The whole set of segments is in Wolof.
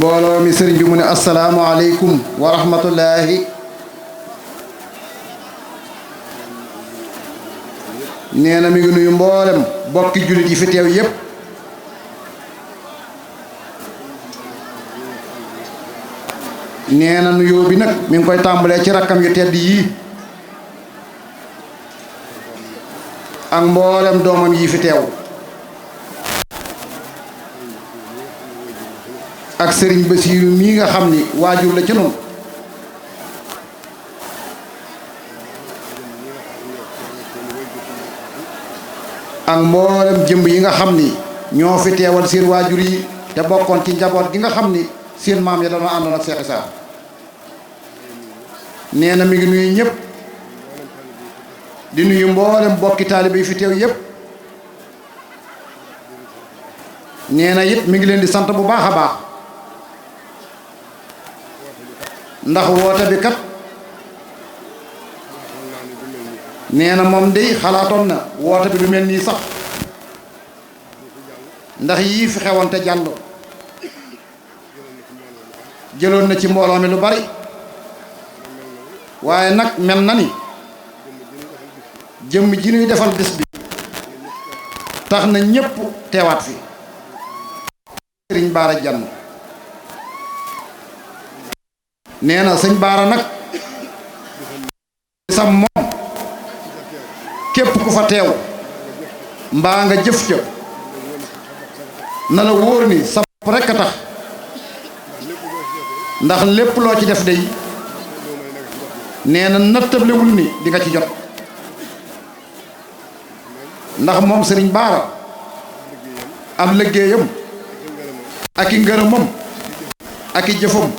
mbooloo mi sëriñ bi mu ne assalaamu aleykum wa rahmatullahi. nee na mi ngi nuyu mboolem bokki jullit yi fi teew yépp. nee na nuyoo bi nag mi ngi koy tàmbalee ci rakkam yu tedd yii ak mboolem doomam yi fi teew ak sëriñ Basiiru mii nga xam ni waajur la ci noonu ak mboolem jëmb yi nga xam ni ñoo fi teewal seen waajur yi te bokkoon ci njaboot gi nga xam ni seen maam ya dañoo àndoon ak Seex Isaa. nee na mi ngi nuyu ñëpp di nuyu mboolem bokki taalibe yi fi teew yëpp. nee na it mi ngi leen di sant bu baax a baax ndax woote bi kat nee na moom day xalaatoon na woote bi lu mel nii sax ndax yii fi xewoon te jàll jëloon na ci mbooloo mi lu bari waaye nag mel na ni jëmm ji ñuy defal bis bi tax na ñépp teewaat fi. sëriñ Baara Jann nee na sëñ Baara nag sam moom képp ku fa teew mbaa nga jëf ca na la wóor ni sa bopp rekk a tax ndax lépp loo ci def day nee na nattablewul ni di nga ci jot ndax moom sëriñ Baara am liggéeyam ak i ngërëmam ak i jëfam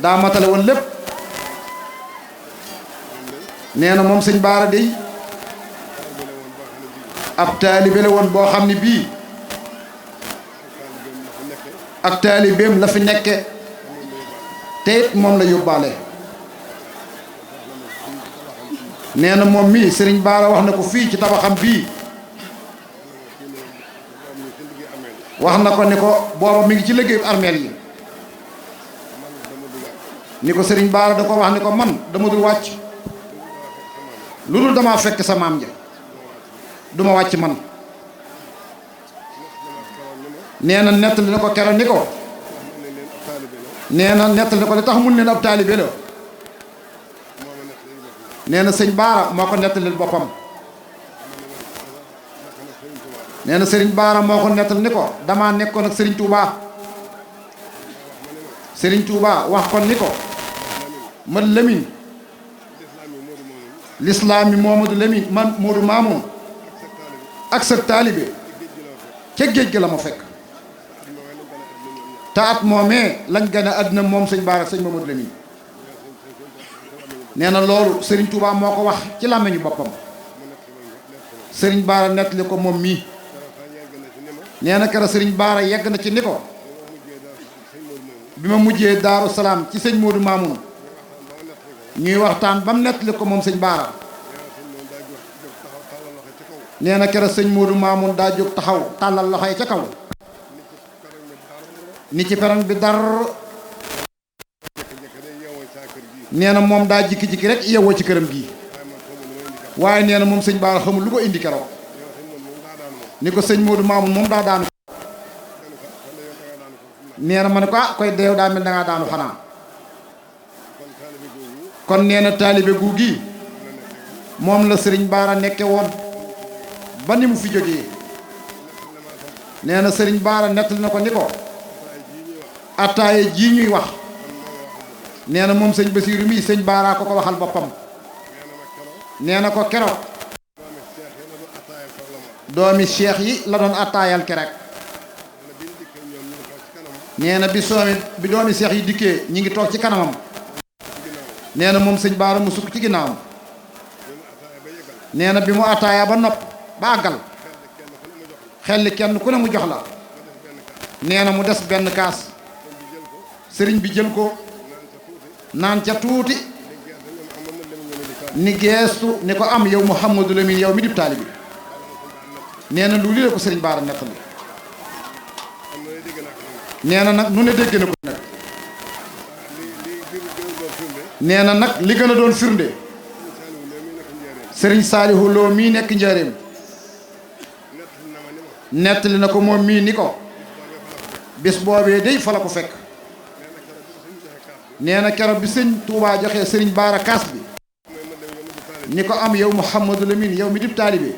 daa matale woon lépp. nee na moom sëñ Baara dey ab taalibe la woon boo xam ne bii ak taalibeem la fi nekke te it moom la yóbbaale. nee na moom mii sëriñ Baara wax na ko fii ci tabaxam bii wax na ko ni ko booba mi ngi ci liggéeyu armeel yi ni ko sëriñ Baara da ko wax ni ko man dama dul wàcc lu dul damaa fekk sa maam ja duma wàcc man. nee na nettali na ko keroog ni ko nee na nettali na ko li tax mun leen ab taalibe la nee na sëñ Baara moo ko nettalil boppam. nee na sëriñ Baara moo ko nettal ni ko damaa nekkoon ak sëriñ Touba. sëriñ Touba wax kon ni ko man Lamine lislaam yi Momadou Lamine man Modou Mamoun ak sa taalibe ca géej gi la ma fekk te at moomee lañ gën a àddina moom sëñ Baara ak sëñ Momadou Lamine. nee na loolu sëriñ Touba moo ko wax ci làmmiñu boppam sëriñ Baara nettali ko moom mii. nee na keroog sëriñ Baara yegg na ci ni ko bi ma mujjee Daaru Salaam ci sëñ Modou Mamoun ñuy waxtaan ba mu nettali ko moom sëñ Baara. nee na keroog sëñ Modou Mamoun daa jóg taxaw tàllal loxo yi ca kaw ni ci peron bi dar. nee na moom daa jikki-jikki rek yewoo ci këram gii waaye nee na moom sëñ Baara xamul lu ko indi keroog ni ko sëñ Modou Mamoun moom daa daanu. nee na ma ne ko koy deew daa mel da ngaa daanu xanaa. kon nee na taalibe gu gi moom la sëriñ Baara nekke woon ba ni mu fi jógee. nee na sëriñ Baara nettali na ko ni ko attaaye jii ñuy wax. nee na moom sëñ Basiiru mii sëñ Baara ko waxal boppam. nee na ko keroog doomi cheikh yi la doon attaayal keroog. nee na bi doomi cheikh yi dikkee ñi ngi toog ci kanamam. nee na moom sëñ Baara mu sukk ci ginnaawam. nee na bi mu attaaya ba nopp ba àggal xelli kenn ku ne mu jox la. nee na mu des benn kaas sëriñ bi jël ko naan ca tuuti ni geestu ni ko am yow Mouhamadou Lamine yow mi dib taalibi. nee na lu li la ko sëriñ Baara nettali. nee na nag nu ne dégg na ko nag. nee na nag li gën a doon firnde. sëriñ Saalihu Lo mii nekk njaareem. nettali na ko moom mii ni ko. bis boobee day fa la ko fekk. nee na keroog bi sëñ Touba joxe sëriñ Baara kaas bi. ni ko am yow Mouhamadou Lamine yow mi dib taalibe.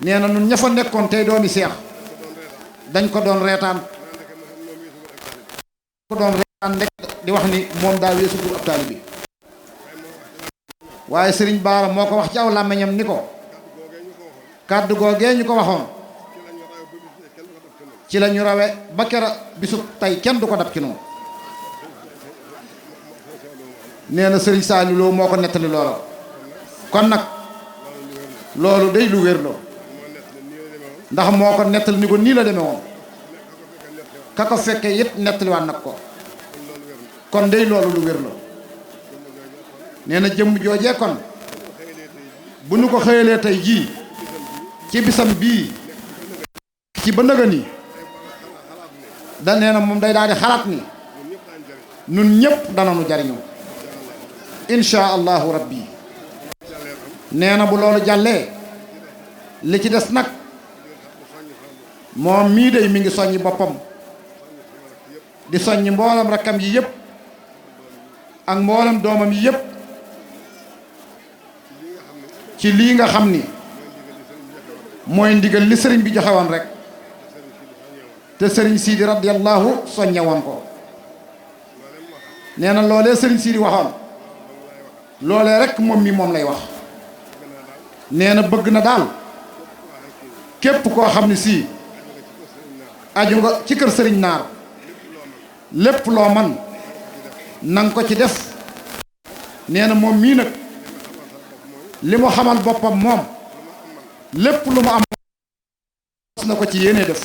nee na nun ña fa nekkoon tey doomi seex. dañ ko doon reetaan. ko doon reetaan nekk di wax ni moom daa weesu pour ab taalibe. waaye sëriñ Baara moo ko wax ci aw làmmiñam ni ko. kàddu googee ñu ko waxoon. ci la ñu rawe ba kera bisu tey kenn du ko dab ci noonu. nee na sëriñ Saliou Lo moo ko nettali loola. kon nag loolu day lu wér la. ndax moo ko nettali ni ko nii la demee woon. ka ko fekkee it nettaliwaat nag ko. kon day loolu lu wér la. nee na jëmm joojee kon bu nu ko xëyalee tey jii ci bisam bii ci ba nëga ni da nee na moom day daal di xalaat ni nun ñëpp dananu jariñu insha allahu rabbi. nee na bu loolu jàllee li ci des nag moom mii day mi ngi soññi boppam di soññi mboolam rakkam yi yëpp ak mboolam doomam yi yëpp ci lii nga xam ni mooy ndigal li sëriñ bi joxe woon rek te sëriñ Sidi radiyallahu soññe woon ko. nee na loolee sëriñ Sidi waxoon loolee rek moom mi moom lay wax. nee na bëgg na daal képp koo xam ne sii aju nga ci kër sëriñ Naar lépp loo man nanga ko ci def. nee na moom mii nag li mu xamal boppam moom lépp lu mu am fas na ko ci yéene def.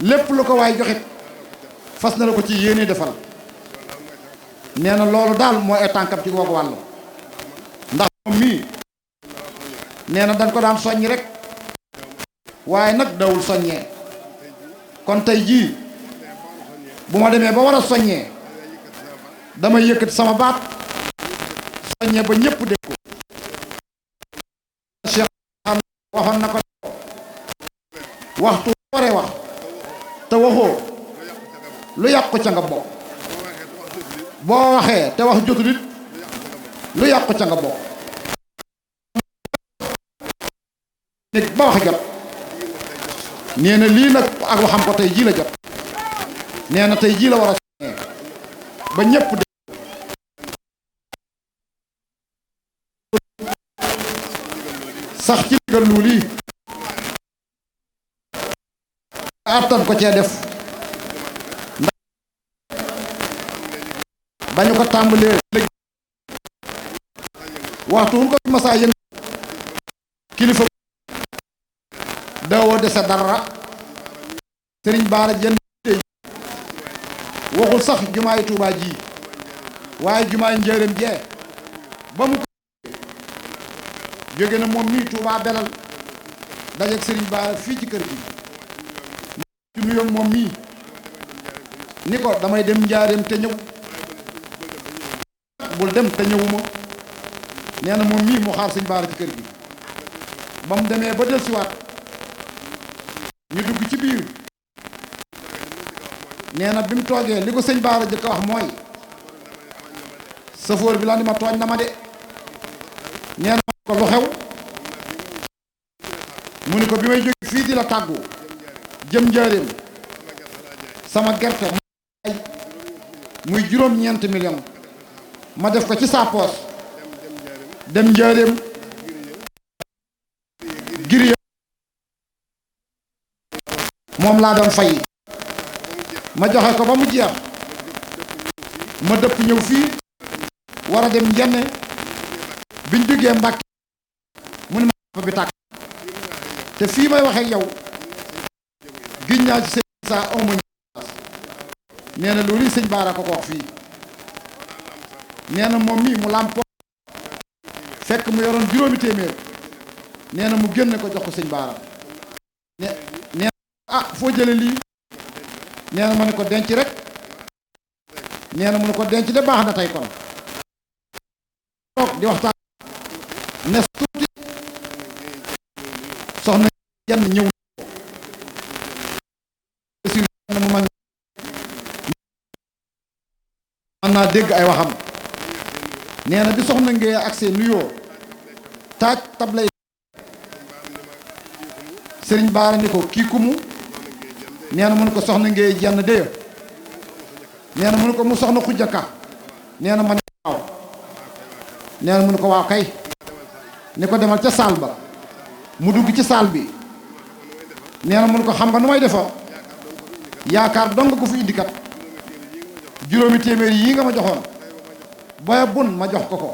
lépp lu ko waay joxit fas na la ko ci yéene defal. nee na loolu daal mooy ay tànkam ci googu wàll. ndax moom mii nee na dañ ko daan soññ rek waaye nag dawul soññee. kon tey jii bu ma demee ba war a soññee damay yëkkati sama baat soññee ba ñëpp dégg ko. Cheikh waxoon na ko waxtu waree wax te waxoo lu yàqu ca nga bokk. boo waxee te wax jotul it lu yàqu ca nga bokk. nit ba wax jot. nee na lii nag ak waxam ko tey jii la jot. nee na tey jii la war a soññee ba ñëpp de sax ci ndigal lu lii attan ko cee def. ndax bañu ko tàmbalee léegi waxtu wu ko masaa yëngu kilifa daawoo dese dara. sëriñ Baara jënd waxul sax jumaay Tuubaa ji waaye jumaay njëreem jee ba mu ko jóge na moom mii Tuubaa belal dajeek sëriñ Baara fii ci kër gi ci nuyoog moom mii ni ko damay dem njaareem te ñëw. bul dem te ñëwuma. nee na moom mii mu xaar sëñ Baara ci kër gi ba mu demee ba dellusiwaat ñu dugg ci biir. nee na bi mu toogee li ko sëñ Baara jëkk a wax mooy safoor bi la ni ma tooñ na ma de. nee na ko lu xew mu ni ko bi may jóge fii di la tàggu jëm njaareem sama gerte muy juróom-ñeenti million ma def ko ci sa poos dem njaareem giriya moom laa doon fay ma joxe ko ba mu jeex ma dëpp ñëw fii war a dem njenne biñ duggee Mbàkke mu ne ma bi tàkk te fii may waxee yow giñ naa ci sëñ saa awma. nee na loolu sëñ Baara ko wax fii. nee na moom mii mu làmpo fekk mu yoroon juróomi téeméer nee na mu génne ko jox ko sëñ Baara. nee na ah foo jële lii nee na ma ne ko denc rek nee na mu ne ko denc de baax na tey kon toog di waxtaan nes tuuti soxna jenn ñëw mu mag man naa dégg ay waxam nee na bi soxna ngee ak seen nuyoo taaj tablay sëriñ Baara ni ko kii kumu nee na mu ne ko soxna ngee jenn déya nee na mu ne ko mu soxna xujjaka nee na ma ne waaw nee na mu ne ko waaw kay ni ko demal ca saal ba mu dugg ci saal bi nee na mu ne ko xam nga nu may defa yaakaar dong ko fi indikat juróomi téeméer yii nga ma joxoon booya bun ma jox ko ko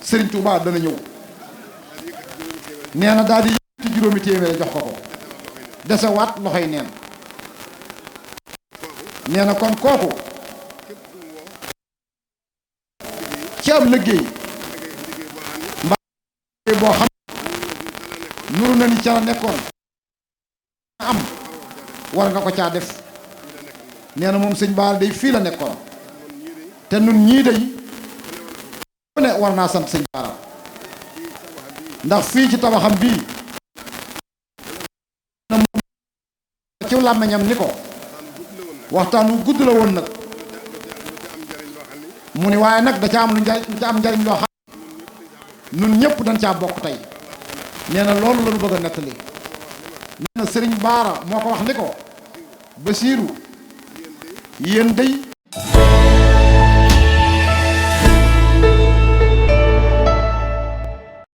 sëriñ Touba dana ñëw nee na daal di yëkkati juróomi téeméer jox ko ko desewaat loxoy neen nee na kon kooku ci ab liggéey mbaa liggéey boo xam nuru na ni ca la nekkoon am war nga ko caa def nee na moom sëñ Baara day fii la nekkoon te nun ñii day ku ne war naa sant sëñ Baara ndax fii ci tabaxam bii na moom ci làmmiñam ni ko waxtaan wu gudd la woon nag mu ni waaye nag da ca am lu ca am njariñ loo xam nun ñëpp dañ caa bokk tey nee na loolu la ñu bëgg a nettali nee na sëriñ Baara moo ko wax ni ko Basiiru yéen day